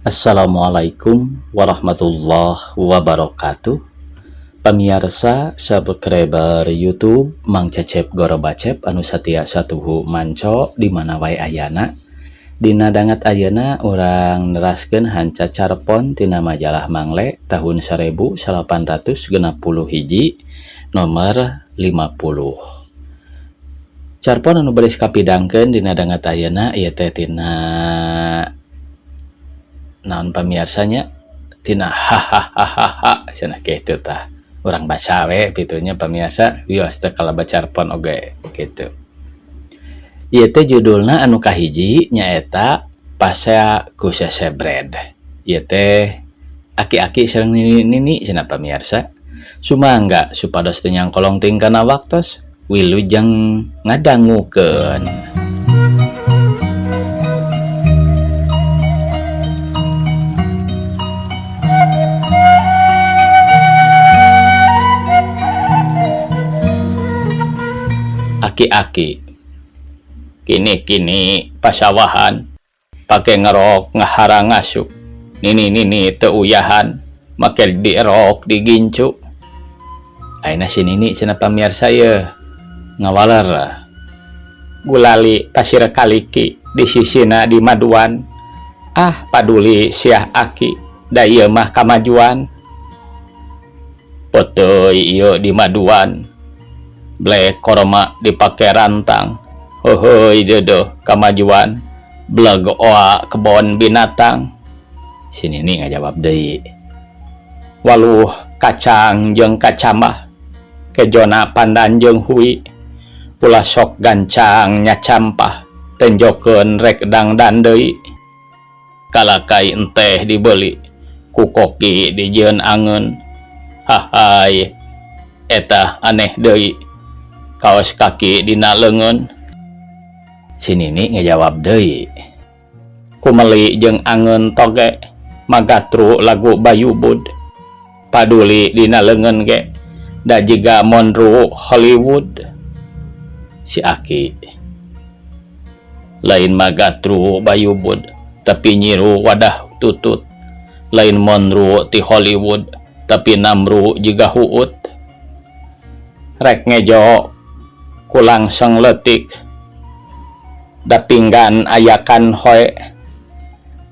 Assalamualaikum warahmatullahi wabarakatuh. Pamiarsa subscriber YouTube Mang Cecep Gorobacep anu satia satuhu manco di mana wae ayana. Dina dangat ayeuna urang neraskeun hanca carpon tina majalah Mangle tahun 1861 nomor 50. Carpon anu baris kapidangkeun dina dangat ayeuna ieu teh tina naon pamiarsanya tina hahaha cenah kitu tah. Urang baca we pitunya pamiarsa wios teh kalaba carpon oge kitu. Ieu teh judulna anu kahiji nyaeta Pasea ku Sesebred. Ieu teh aki-aki sareng nini-nini cenah pamiarsa. Sumangga supados teu nyangkolong ting kana waktos wilujeng ngadangukeun. Aki-aki kini-kini pasawahan pake ngerok ngaharang ngasup nini-nini teu uyahan make dierok digincu. Ayeuna si nini cenah pamiarsa yeuh ngawaler gulali pasir kaliki di sisina di maduan ah paduli siah aki da ieu mah kamajuan poteuy ieu di maduan blek korma dipake rantang heuheuy deudeuh kamajuan bleg oa kebon binatang. Si nini ngajawab deui waluh kacang jeung kacambah kejona pandan jeung hui ulah sok gancang nyacampah tenjokeun rek dangdan deui kalakai enteh dibeli ku koki dijieun angeun hahai eta aneh deui kaos kaki dina leungeun. Si nini ngajawab deui kumeli jeung angeun toge magatru lagu Bayubud paduli dina leungeun ge da jiga Monroe Hollywood. Si aki lain magatru Bayubud tapi nyiru wadah tutut lain Monroe ti Hollywood tapi namru jiga huut rek ngejo ku langseng leutik da pinggan ayakan hoe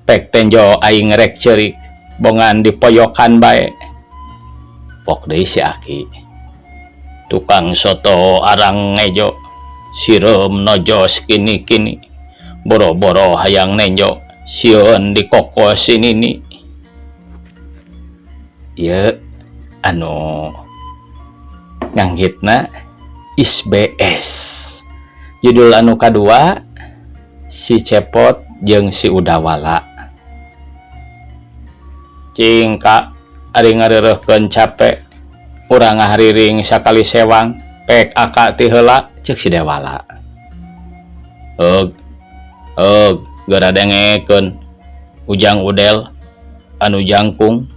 pek tenjo aing rek ceurik bongan dipoyokan bae. Pok deui si aki tukang soto arang ngejo sireum nojos kini-kini boro-boro hayang nenjo sieun dikokos si nini. Ieu anu nganggitna ISBS. Judul anu kadua si Cepot jeung si Udawala. Cing ka ari ngareureuhkeun cape urang ngahariring sakali sewang pek aka ti heula ceuk si Dewala. Heug heug geura dengekeun Ujang Udel anu jangkung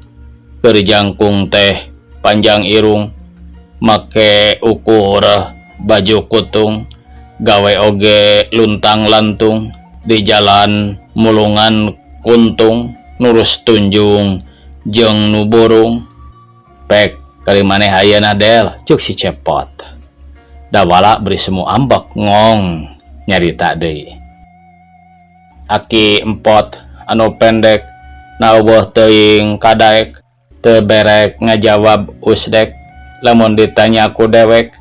keur jangkung teh panjang irung make ukur baju kutung gawe oge luntang lantung di jalan mulungan kuntung nurus tunjung jeung nu burung pek kali maneh ayeuna del ceuk si Cepot. Dawala beri semu ambek ngong nyarita deui aki empot anu pendek naeuweuh teuing kadaek teu berek ngajawab usdek lamun ditanya ku dewek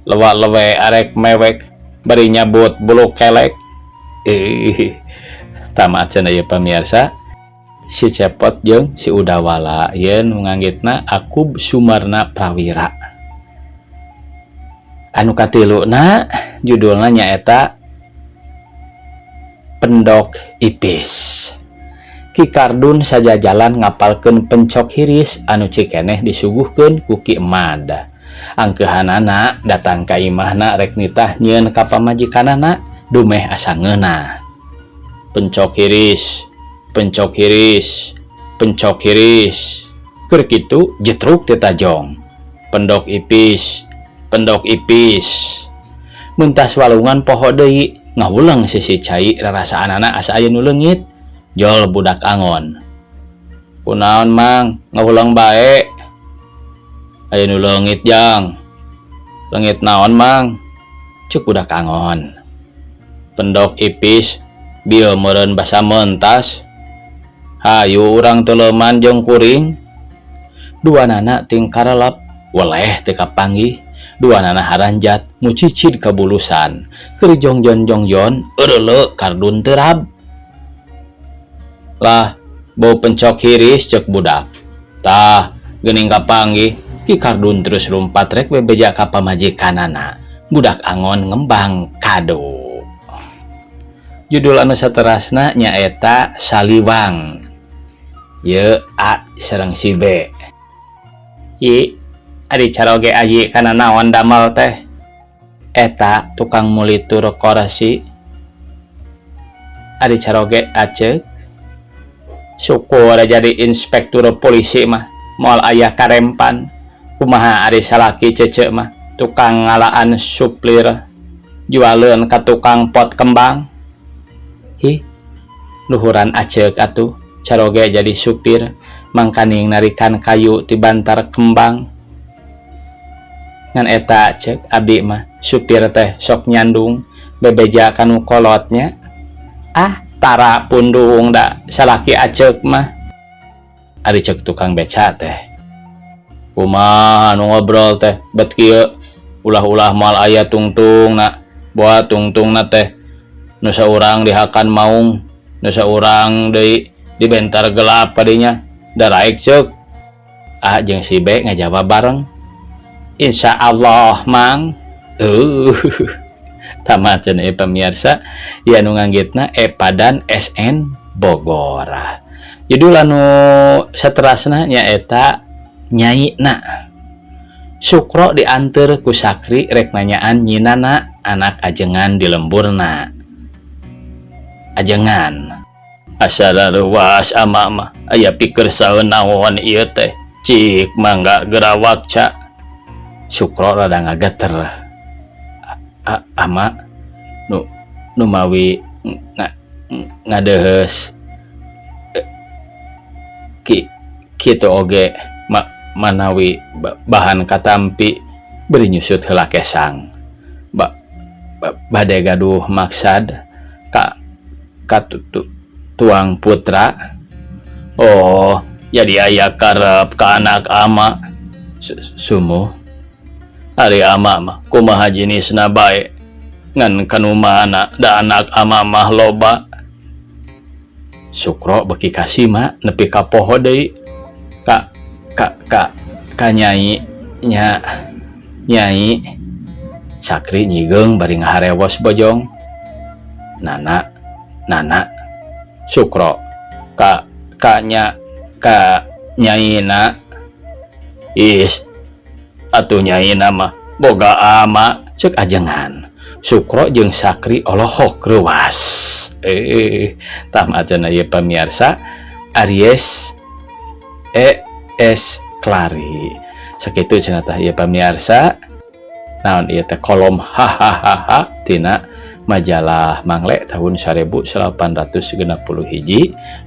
lewa-lewe arek mewek bari nyabut bulu kelek. Tamat cenah ieu pamirsa si Cepot jeung si Udawala ieu nu nganggitna Akub Sumarna Prawira. Anu katiluna judulna nyaeta Pendok Ipis. Ki Kardun sajajalan ngapalkeun pencok hiris anu cikeneh disuguhkeun ku Ki Emad. Angkeuhanana datang ka imahna rek nitah nyieun ka pamajikanana dumeh asa ngeunah. Pencok hiris, pencok hiris, pencok hiris. Keur kitu jetruk teh tajong. Pendok ipis, pendok ipis. Mentas walungan poho deui ngawuleng sisi cai rarasaanana asa aya nu leungit. Jol budak angon. Kunaon Mang ngahuleng bae? Aya nu leungit Jang. Leungit naon Mang? Cek budak angon. Pendok ipis bieu meureun basa mentas. Hayu urang teleuman jeung kuring. Duanana tingkarelep weleh teu kapanggih. Duanana haranjat mucicid ka bulusan. Keur jongjon jongjon eureuleu kardun terab. Lah bau pencok hiris cek budak. Tah geuning kapanggih Ki Kardun terus lumpat rek bebeja ka pamajikanana. Budak angon ngembang kado. Judul anu saterasna nyaeta Saliwang. Ye A sareng si B. Yi ari caroge ayi kana naon damel teh? Eta tukang mulitur korsi. Ari caroge aceuk. Syukur jadi inspektur polisi mah moal aya karempan. Kumaha ari salaki cece mah tukang ngalaan suplir jualeun ka tukang pot kembang. Hi luhuran aceuk atuh caroge jadi supir mangkaning narikan kayu ti bantar kembang. Ngan eta cek abdi mah supir teh sok nyandung bebeja kanu kolotnya. Ah tara pundung da salaki aceuk mah. Ari cek tukang beca teh. Kumaha nu ngobrol teh bet kieu ulah-ulah moal aya tungtungna boa tungtungna teh nu saurang dihakan maung nu saurang deui dibentar gelap kadinya daraek ceuk. A jeung si B ngajawab bareng. Insya Allah Mang. Tamat cenah ieu pamirsa ieu anu nganggitna Epadan SN Bogor. Judul anu saterasna nyaeta Nyaina. Sukro dianteur ku Sakri rek nanyaan nyinana anak ajengan di lemburna. Ajengan. Asa luas ama mah aya pikir saeun naon ieu teh. Cik mangga gerawak ca. Sukro rada ngageter. Ama nu numawi ngadeheus ki kitu oge manawi bahan katampi beri nyusut heula kesang. Bade gaduh maksad ka tuang putra. Oh, jadi aya karep ka anak ama. Sumuh. Ari ama mah kumaha jenisna bae. Ngan kanu mana da anak ama mah loba. Sukro beki kasima nepi ka poho deui. Ka ka ka ka nyai nya nyai. Sakri nyigeung bari ngaharewos bojong. Nana nana Sukro ka ka nya ka nyaina. Is atuh nyaina mah boga ama cek ajengan. Sukro jeung Sakri olohok reuwas. Tamat cenah ieu pamirsa Aries E S Clary. Sakitu cenah tah ieu pamirsa. Naon ieu teh kolom hahaha tina majalah Mangle tahun 1861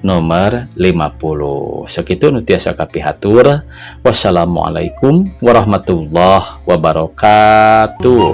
nomor 50. Sakitu nu tiasa kapihatur. Wassalamualaikum warahmatullahi wabarakatuh.